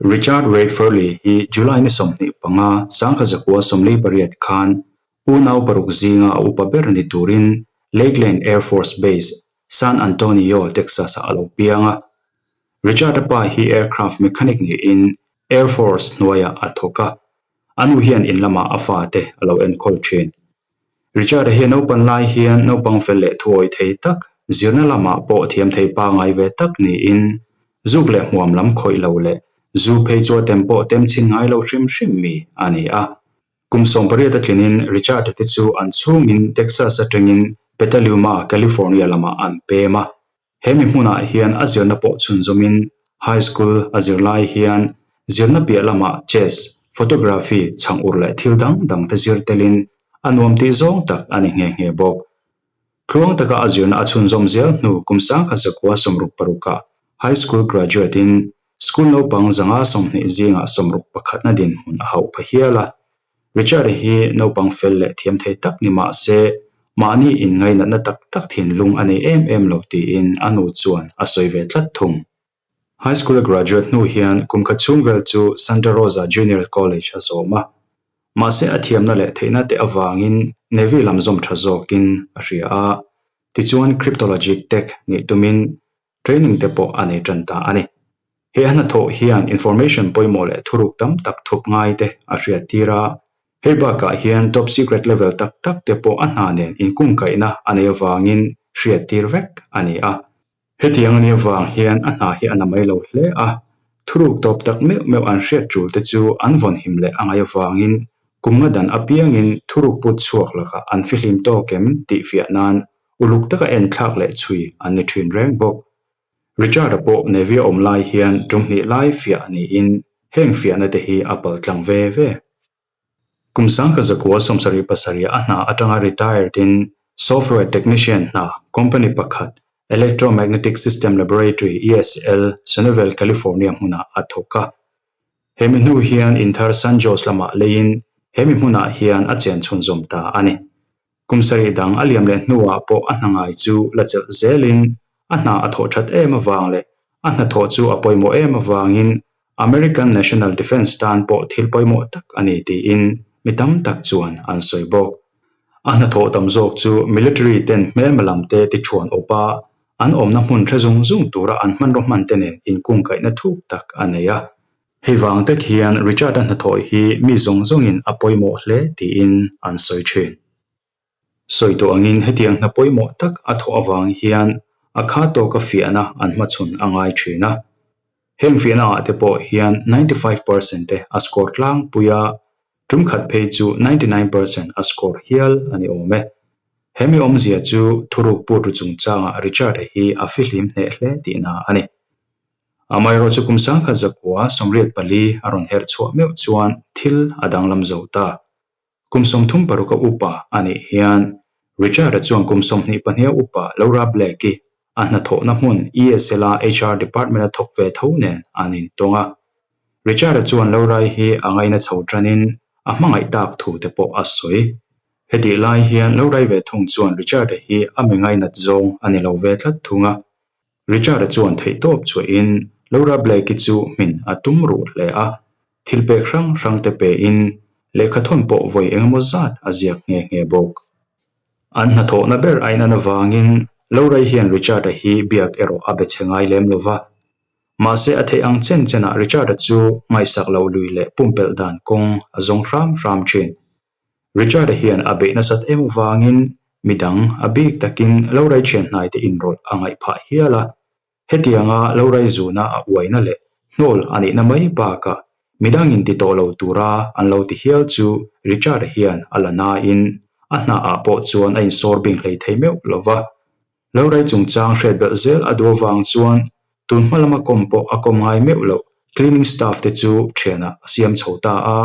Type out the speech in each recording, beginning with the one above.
Richard Wade Furley hi July ni 25, 1948 khan unau paruk zinga a upa ber ni turin Lakeland Air Force Base, San Antonio, Texas-ah a lo piang a. Richard-a pa hi aircraft mechanic niin Air Force hnuaiah a thawk a, a nu hian in lamah a fate a lo enkawl thin. Richard-a hi naupan lai hian naupang fel leh thuawi thei tak, zirna lamah pawh thiam thei pangngai ve tak niin zuk leh hmuam lam khawih lo leh zu phei chu a tem pawh tem chhin ngai lo hrim hrim mi a ni a. Kum 18 a tlinin Richard-a te chu an chhungin Texas atangin Petaluma, California lamah an pem a. He mi hmunah hian a zirna pawh chhunzawmin high school a zir lai hian zirna piah lamah chess, photography, chhang ur leh thil dang dang te zir telin a nuam tih zawng tak a ni nghe nghe bawk. Tluang taka a zirna a chhunzawm zel hnu kum 1966 ah high school graduate in school naupang 120 zingah 61 na dinhmun a hauh pha hial a. Richard-a hi naupang fel leh thiam thei tak ni mah se, mahni inngainatna tak tak thinlung a nei em em lo tiin a nu chuan a sawi ve tlat thung. High school a graduate hnu hian kum khat chhung vel chu Santa Rosa Junior College a zawm a. Mahse a thiamna leh theihna te avangin Navy lam zawm tha zawkin a hria a, tichuan Cryptologic Tech nih tumin training te pawh a nei tan ta a ni. He a hnathawh hian information pawimawh leh thuruk tam tak thup ngai te a hriat tir a, hei bakah hian top secret level tak tak te pawh a hna nen inkungkaihna a nei avangin hriat tir vek a ni a. Hetiang a nih avang hian a hna hi a na mai lo hle a, thuruk tawp tak meuh meuh an hriat tul te chu an vawnhim leh a ngaih avangin kum nga dan apiangin thuruk put chhuak lakah an fihlim tawk em tih fiah nan uluk taka enthlak leh chhui an ni thin reng bawk. Richard-a pawh Navy a awm lai hian tum hnih lai fiah niin heng fiahna te hi a pal tlang ve ve. Kum 1977 a hna atanga retired in software technician hna company pakhat Electromagnetic System Laboratory, ESL, Sunnyvale, California hmunah a thawk a. He mi hnu hian in thar San Jose lamah leiin he mi hmunah hian a chen chhunzawm ta a ni. Kum sarih dang a liam leh hnuah pawh a hna ngai chu la chelh zelin a hna a thawh that em avang leh a hnathawh chu a pawimawh em avangin American National Defense tan pawh thil pawimawh tak a ni tiin mi tam tak chuan an sawi bawk. A hnathawh tam zawk chu military ten hmelma lam te tithuan awp a, an awmna hmun hre zung zung tura an hmanraw hman te nen inkungkaihna thuk tak a nei a. Hei vang tak hian Richard-a hnathawh hi mi zawng zawngin a pawimawh hle tiin an sawi thin. Sawi tawh angin hetiang hna pawimawh tak a thawh avang hian a kha tawka fiahna an hmachhawn a ngai thin a. Heng fiahna ah te pawh hian 95% te a score tlangpui a, tum khat phei chu 99% a score hial a ni awm e. Hemi awmzia chu thuruk put ru chungchangah Richard-a hi a fihlim hneh hle tihna a ni. Amaherawh chu kum 1984 a rawn herh chhuah meuh chuan thil a danglam zo ta. Kum 36 a upa a nih hian Richard-a chuan kum 22 a upa Laura Black-i a hnathawhna hmun ESL-a HR department-a thawk ve tho nen an intawng a. Richard-a chuan Laura-i hi a ngaina chho tanin a hmangaih tak thu te pawh a sawi. Hetih lai hian Laura-i ve thung chuan Richard-a hi a mi ngainat zawng a ni lo ve tlat thung a. Richard-a chuan theihtawp chhuahin Laura Blake-i chu hmin a tum ruh hle a, thil pek hrang hrang te pein lehkhathawn pawh vawi engemaw zat a ziak nghe nghe bawk. An hnathawhna ber a inan avangin Laura-i hian Richard-a hi biak erawh a be chhe ngai lem lo va. Mahse a theih ang chen chenah Richard-a chu ngaihsak loh lui leh pumpelh dan kawng a zawng hram hram thin. Richard-a hian a beih nasat em avangin midang a bik takin lo rai thian hnaite inrawlh a ngaih phah hial a. Hetianga lo rai zuna a uaina leh hnawl a nihna mai bakah midangin ti tawh lo tura an lo ti hial chu Richard-a hian a la nain a hnaah pawh chuan a insawr bing hlei thei meuh lo va. Lo rai chungchang hriat belh zel a duh avang chuan tun hma lama kawm pawh a kawm ngai meuh loh cleaning staff te chu thianah a siam chho ta a.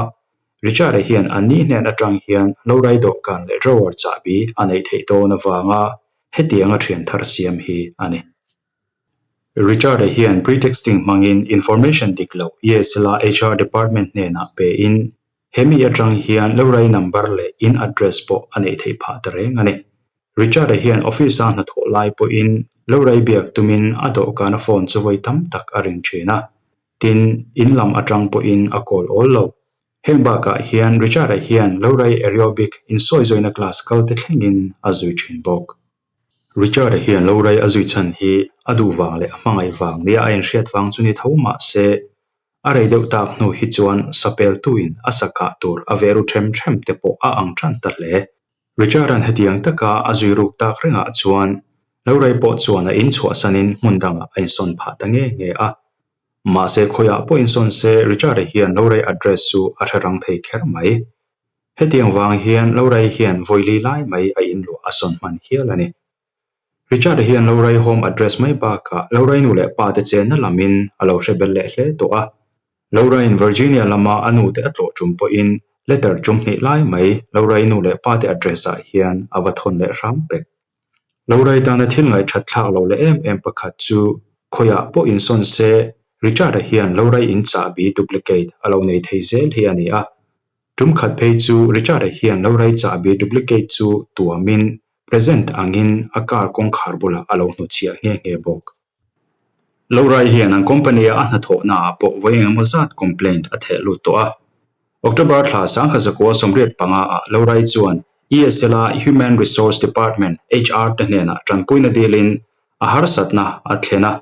Richard-a hian an ni hnen atang hian lo rai dawhkan leh drawer chahbi a neih theih dawn avanga hetianga thian thar siam hi a ni. Richard-a hian pretexting hmangin information dik loh ESL-a HR department hnenah pein Hemi atang hian lo rai number leh in address pawh a neih theih phah ta reng a ni. Richard-a hian office-a hnathawh lai pawhin lo rai biak tumin a dawhkana phone chu vawi tam tak a ring thin a. Tin, in lam atang pawhin a call awl lo. Heng bakah hian Richard-a hian Lorai Aerobic insawizawina class kal te thlengin a zui thin bawk. Richard-a hian Lorai a zui chhan hi a duh vang leh a hmangaih vang nia a inhriat vang chu ni tho mah se, a rei deuh tak hnu hi chuan sapeltuin a sa kah tur a ve ru ṭhem ṭhem te pawh a ang ṭan ta hle. Richard-a'n hetiang taka a zui ruk tak rengah chuan Lorai pawh chuan a inchhuahsanin hmun dangah a insawn phah ta nge nge a. Mahse khawiah pawh insawn se Richard-a hian Lorai address chu a hre rang thei kher mai. Hetiang vang hian Lorai hian vawili lai mai a inluah a sawn hman hial a ni. Richard-a hian Lorai home address mai bakah Lorai nu leh pa te chenna lamin a lo hre bel leh hle tawh a. Laura-in Virginia lama a nute a tlawh tum pawhin letter tum hnih lai mai Laura-i nu leh pate address-ah hian a va thawn leh hram pek. Laura-i tana thil ngaihthat thlak lo leh em em pakhat chu khawiah pawh insawn se Richard-a hian Laura-i in chahbi duplicate a lo nei thei zel hi a ni a. Tum khat phei chu Richard-a hian Laura-i chahbi duplicate chu tuamin present angin a car kawngkhar bulah a lo hnuchhiah nghe nghe bawk. Lorai hian an company-a a hnathawhnaah pawh vawi engemaw zat complaint a theh lut tawh a. October thla sangkhazakua 85 ah Lorai chuan ESL-a Human Resource Department, HR, te hnenah tanpuina dilin a harsatna a thlen a.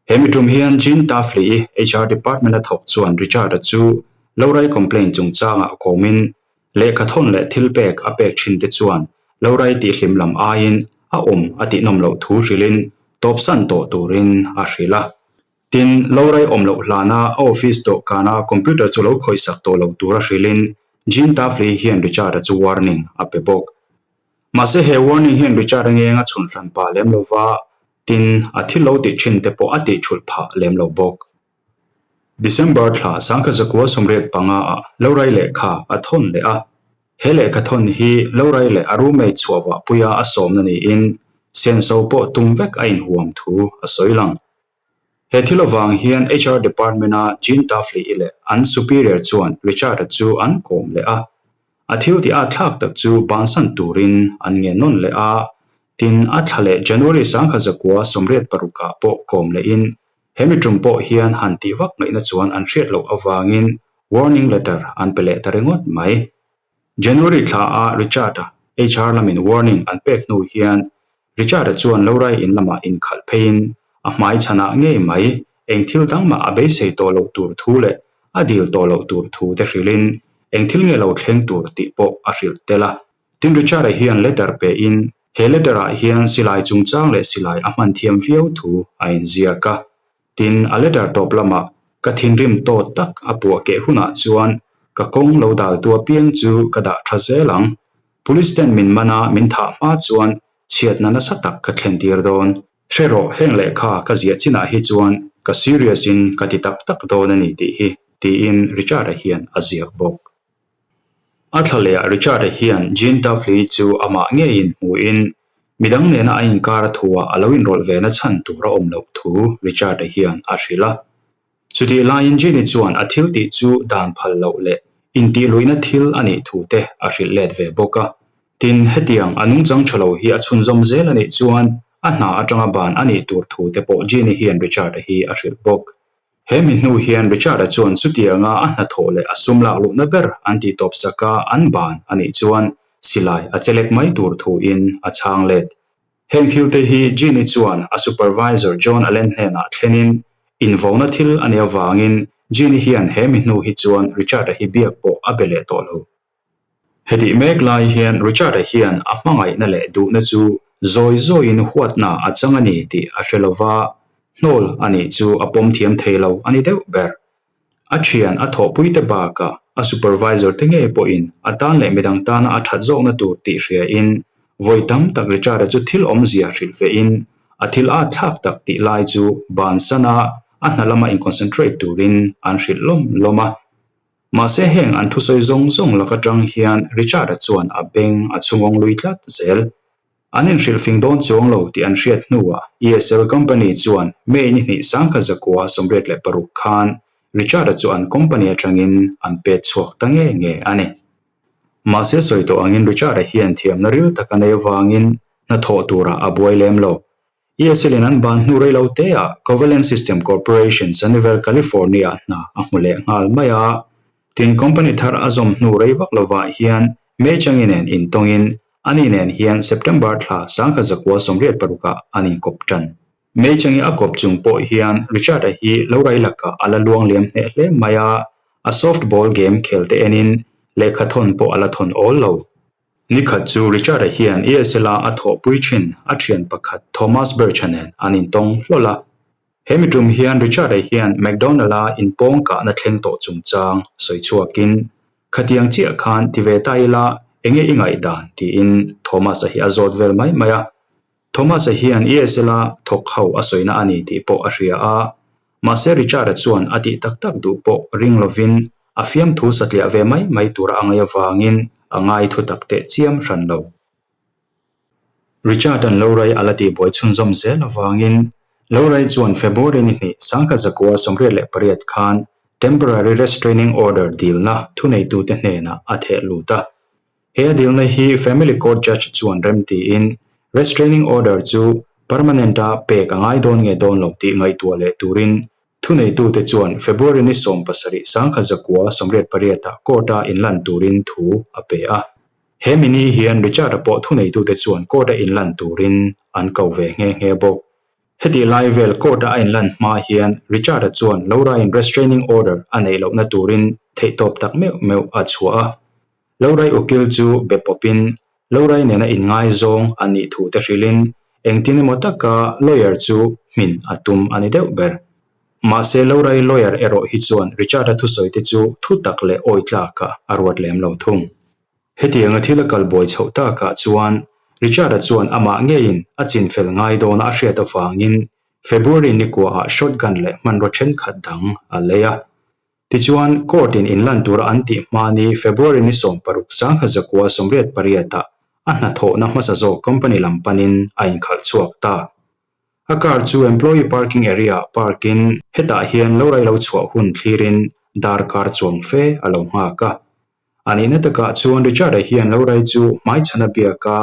He mi tum hian Jean Taffley-i HR Department-a thawk chuan Richard-a chu Lorai complaint chungchangah kawmin Lehkha thawn leh thil pek a pek thin te chuan Lorai tihhlim lam aiin a awm a tihnawm loh thu hrilhin tawpsan tawh turin a hrilh a. Tin, Lorai awm loh hlana a office dawhkana computer chu lo khawihsak tawh lo tura hrilhin Jean Taffley hian Richard-a chu warning a pe bawk. Mahse he warning hian Richard-a ngeng a chhun hran pah lem lo va, tin, a thil lo tih thin te pawh a tih thulh phah lem lo bawk. December thla 1985 ah Lorai lehkha a thawn leh a. He lehkha thawn hi Lorai leh a roommate chhuah vahpuia a sawmna niin senso pawh tum vek a inhuam thu a sawi lang. He thil avang hian HR department-a Jean Tuffley-i leh an superior chuan Richard-a chu an kawm leh a. A thil tih at thlak tak chu bansan turin an ngen nawn leh a, tin a thla leh January 1986 ah pawh kawm lehin He mi tum pawh hian han tih vak ngaihna chuan an hriat loh avangin warning letter an pe leh ta ringawt mai. January thla a Richard-a HR lamin warning an pek hnu hian Richard-a chuan Lorai in lamah inkhalh pheiin a hmai chhanah ngei mai eng thil dang mah a beisei tawh loh tur thu leh a dil tawh loh tur thu te hrilhin eng thil nge lo thleng tur tih pawh a hrilh tel a. Tin Richard-a hian letter pehin he letter-ah hian silai chungchang leh silai a hman thiam viau thu a inziak a. Tin, a letter tawp lamah ka thinrim tawt tak a puah keh hunah chuan ka kawng lo daltu apiang chu ka dah tha zel ang. Police ten min man a min thah hma chuan chhiatna nasa tak ka thlen tir dawn. Hre rawh, heng lehkha ka ziah chinah hi chuan ka serious in ka ti tak tak dawn a ni tih hi, tiin Richard-a hian a ziak bawk. A thla lehah Richard-a hian Jean Tuffley chu amah ngeiin hmuhin midang nena a inkar a thuah a lo inrawlh ve na chhan tur a awm loh thu Richard-a hian a hrilh a. Chutih laiin Jean-i chuan a thil tih chu dan phal loh leh intihluihna thil a nih thu te a hrilh let ve bawk a. Tin, hetiang a nungchang tha lo hi a chhunzawm zel a nih chuan a hna atanga ban a nih tur thu te pawh Jean-i hian Richard-a hi a hrilh bawk. He mi hnu hian Richard-a chuan chutianga a hnathawh leh a sum lak luhna ber an tih tawp sak a, an ban a nih chuan silai a chelek mai tur thuin a chhang let. Heng thil te hi Jean-i chuan a supervisor John Allen hnenah thlenin invona thil a nih avangin Jean-i hian he mi hnu hi chuan Richard-a hi biak pawh a be leh tawh lo. Hetih mek lai hian Richard-a hian a hmangaihna leh duhna chu zawi zawiin huatna a chang a ni tih a hre lo va, hnawl a nih chu a pawm thiam thei lo a ni deuh ber. A thian a thawhpuite bakah a supervisor te ngei pawhin a tan leh midang tana a that zawkna tur tih hriain vawi tam tak Richard-a chu thil awmzia hrilh vehin a thil at thlak tak tih lai chu bansana a hna lama in-concentrate turin an hrilh lawm lawm a. Mahse heng an thusawi zawng zawng lak atang hian Richard-a chuan a beng a chhungawng lui tlat zel. An inhrilhfing dawn chuang lo tih an hriat hnuah ESL company chuan May ni hnih 1986 khan Richard-a chu an company atangin an pet chhuak ta nge nge a ni. Mahse sawi tawh angin Richard-a hian thiamna ril tak a nei avangin hnathawh turah a buai lem lo. ESL-in an ban hnu rei lo teah Covalent System Corporation, Sunnyvale, California-ah hna a hmu leh nghal mai a. Tin, company thar a zawm hnu rei vak lovah hian May Changi nen intawngin ani nen hian September thla 1986 parukah an inkawp tan. May Changi a kawp chung pawh hian Richard-a hi lo rai lakah a la luang liam hneh hle mai a, a softball game khel te enin lehkha thawn pawh a la thawn awl lo. Ni khat chu Richard-a hian ESL-a a thawhpui thin a thian pakhat Thomas Birch-a nen an intawng hlawl a. He mi tum hian Richard-a hian McDonald-a inpawng kahna thleng tawh chungchang sawi chhuakin, Khatiang chiah khan ti ve ta ila enge i ngaihdan? tiin Thomas-a hi a zawt vel mai mai a. Thomas-a hian ESL-a thawk ho a sawina a ni tih pawh a hria a, mahse Richard-a chuan a tih tak tak duh pawh ring lovin a fiamthu satliah ve mai mai tura a ngaih avangin a ngai thu tak teh chiam hran lo. Richard-a'n Lorai a la tihbuai chhunzawm zel avangin Lorai chuan February ni hnih 1988 khan Temporary Restraining Order dilna thuneitute hnenah a theh lut a. He a dilna hi Family Court Judge chuan rem tiin Restraining Order chu permanent-a pek a ngai dawn nge dawn lo tih ngaihtuah leh turin thuneitute chuan February ni 17 1988-ah court-a inlan turin thu a pe a. He mi ni hian Richard-a pawh thuneitute chuan court-a inlan turin an ko ve nghe nghe bawk. Hetih lai vel court-a a inlan hma hian Richard-a chuan Laura-in restraining order a neih lohna turin theihtawp tak meuh meuh a chhuah a. Lorai ukil chu be pawpin Lorai nena inngaizawng a nih thu te hrilhin engtin emaw taka lawyer chu hmin a tum a ni deuh ber. Mahse Lorai lawyer erawh hi chuan Richard-a thusawi te chu thu tak leh awi tlakah a ruat lem lo thung. Hetianga thil a kal buai chhoh takah chuan Richard-a chuan amah ngeiin a chinfel ngai dawna a hriat avangin February nikuaah shotgun leh hmanraw thenkhat dang a lei a. Tichuan, court-in inlan tura an tih hma ni February ni 16 1988 ah a hnathawhna hmasa zawk company lam panin a inkhalh chhuak ta. A car chu employee parking area ah park-in hetah hian lo rai lo chhuah hun thlirin darkar chuang fe a lo nghak a. A nihna takah chuan Richard-a hian lo rai chu hmaichhana biaka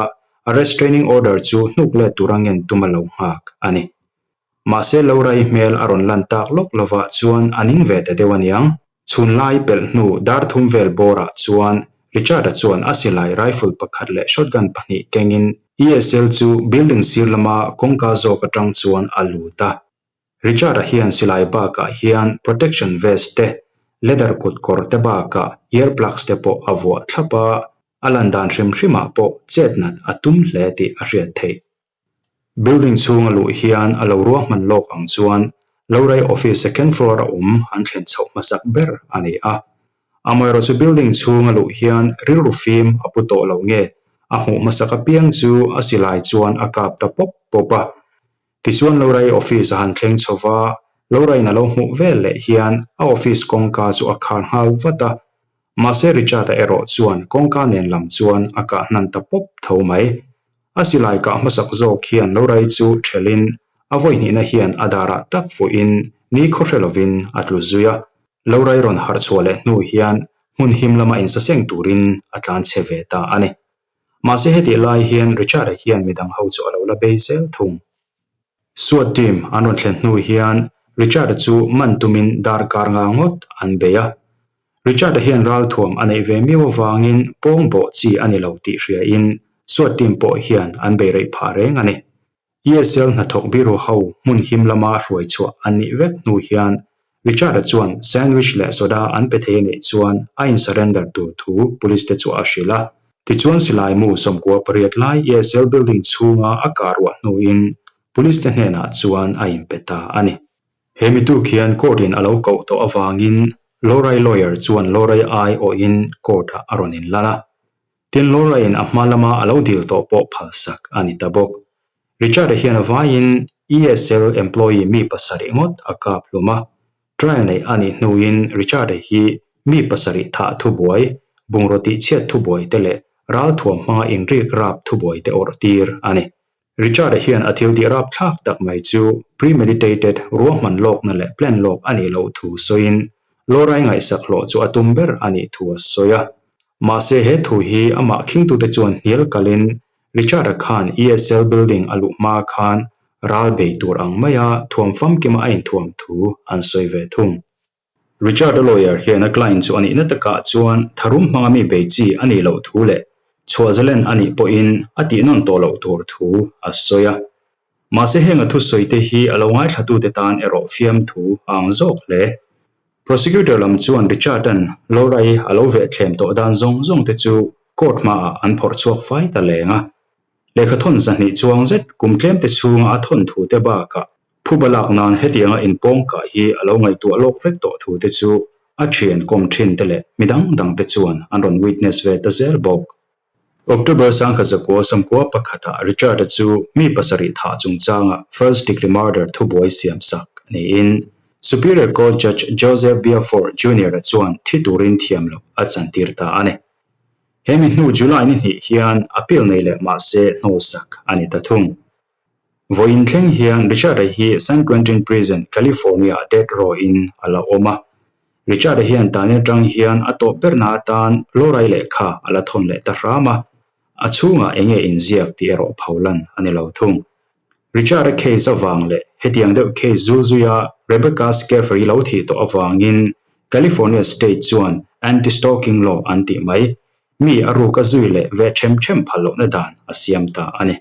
a restraining order chu hnuk let tura ngen tum a lo nghak a ni. Mahse Laura-i hmel a rawn lan tak lawk lovah chuan a ning ve ta deuh aniang. Chhun lai pelh hnu dar thum vel bawrah chuan Richard-a chuan a silai rifle pakhat leh shotgun pahnih kengin ESL chu building sir lama kawngka zawk atang chuan a lut a. Richard-a hian silai bakah hian protection vest te, leather kut kawr te bakah ear plugs te pawh a vuah thlap a, a lan dan hrim hrimah pawh chet nat a tum hle tih a hriat theih. Building chhung a luh hian a lo ruahman lawk ang chuan Lorai office second floor a awm an thlen chhoh hmasak ber a ni a. Amaherawhchu chu building chhung a luh hian rilru fim a pu tawh lo nge a hmuh hmasak apiang chu a silai chuan a kap ta pawp pawp a. Tichuan Lorai office a han thleng chho va, Loraiin a lo hmuh vel leh hian a office kawngka chu a khar nghal vat a. Mahse Richard-a erawh chuan kawngka nen lam chuan a kah hnan ta pawp tho mai. A silai kah hmasak zawk hian Lorai chu thelhin a vawihnihna hian a darah tak fuhin ni khaw hre lovin a tlu zui a. Lorai rawn harh chhuah leh hnu hian hmun him lama insaseng turin a tlan chhe ve ta a ni. Mahse hetih lai hian Richard-a hian midang ho chu a lo la bei zel thung. SWAT team an rawn thlen hnu hian Richard-a chu man tumin darkar nga ngawt an bei a. Richard-a hian ralthuam a neih ve miau avangin pawng bawh chi a ni lo tih hriain SWAT team pawh hian an bei reih phah reng a ni. ESL hnathawk biro ho hmun him lama hruai chhuah an nih vek hnu hian Richard-a chuan sandwich leh soda an pe thei a nih chuan a in-surrender tur thu police te chu a hrilh a. Tichuan silai mu 18 lai ESL building chhunga a kah ruah hnuin police te hnenah chuan a inpe ta a ni. He mi tuk hian court in a lo koh tawh avangin Lorai lawyer chuan Lorai ai awhin court ah a rawn inlan a. Tin Lorai in a hma lama a lo dil tawh pawh phalsak a ni ta bawk. Richard-a hian a vaiin ESL employee mi pasarih ngawt a kap hlum a. Trial neih a nih hnuin Richard-a hi mi pasarih thah thubuai, bungraw tihchhiat thubuai te leh ralthuam hmanga inrik rap thubuai te awrh tir a ni. Richard-a hian a thil tih rapthlak tak mai chu premeditated ruahman lawkna leh plan lawk a nih loh thu sawiin Laura-i ngaihsak hlawh chu a tum ber a nih thu a sawi a. Mahse he thu hi amah khingtute chuan hnial kalin Richard-a khan ESL building a luh hma khan. ral bei tur ang maia thuam famkima a inthuam thu an sawi ve thung. Richard-a lawyer hian a client chu a nihna takah chuan tharum hmanga mi bei chi a nih loh thu leh chhuah zalen a nih pawhin a tihnawn tawh loh tur thu a sawi a. Mahse heng a thusawi te hi a lo ngaithlatute tan erawh fiamthu a ang zawk hle. Prosecutor lam chuan Richard-a'n Laura-i a lo vehthlem tawh dan zawng zawng te chu court hmaah an phawrh chhuak fai ta leng a. Lehkha thawn zahnih chuang zet kum tlem te chhunga a thawn thu te bakah phuba lak nan hetianga inpawng kah hi a lo ngaihtuah lawk vek tawh thu te chu a thian kawm thin te leh midang dang te chuan an rawn witness ve ta zel bawk. October 1900 samkua pakhatah Richard-a chu mi pasarih thah chungchanga first degree murder thubuai siamsak niin Superior Court Judge Joseph Biafore Junior-a chuan thi turin thiam loh a chantir ta a ni. He mi hnu July ni hnih hian appeal nei leh mahse hnawlsak a ni ta thung. Vawiin thleng hian Richard-a hi San Quentin Prison, California-ah death row-in a la awm a. Richard-a hian tani atang hian a tawp berna atan Lawrai lehkha a la thawn leh ta hram a, a chhungah eng nge inziak tih erawh pholan a ni lo thung. Richard-a case avang leh hetiang deuh case zul zuia Rebecca Schaefer-i lo thih tawh avangin California State chuan anti-stalking law an tih mai, mi a ruk a zui leh ve them them phal lohna dan a siam ta a ni.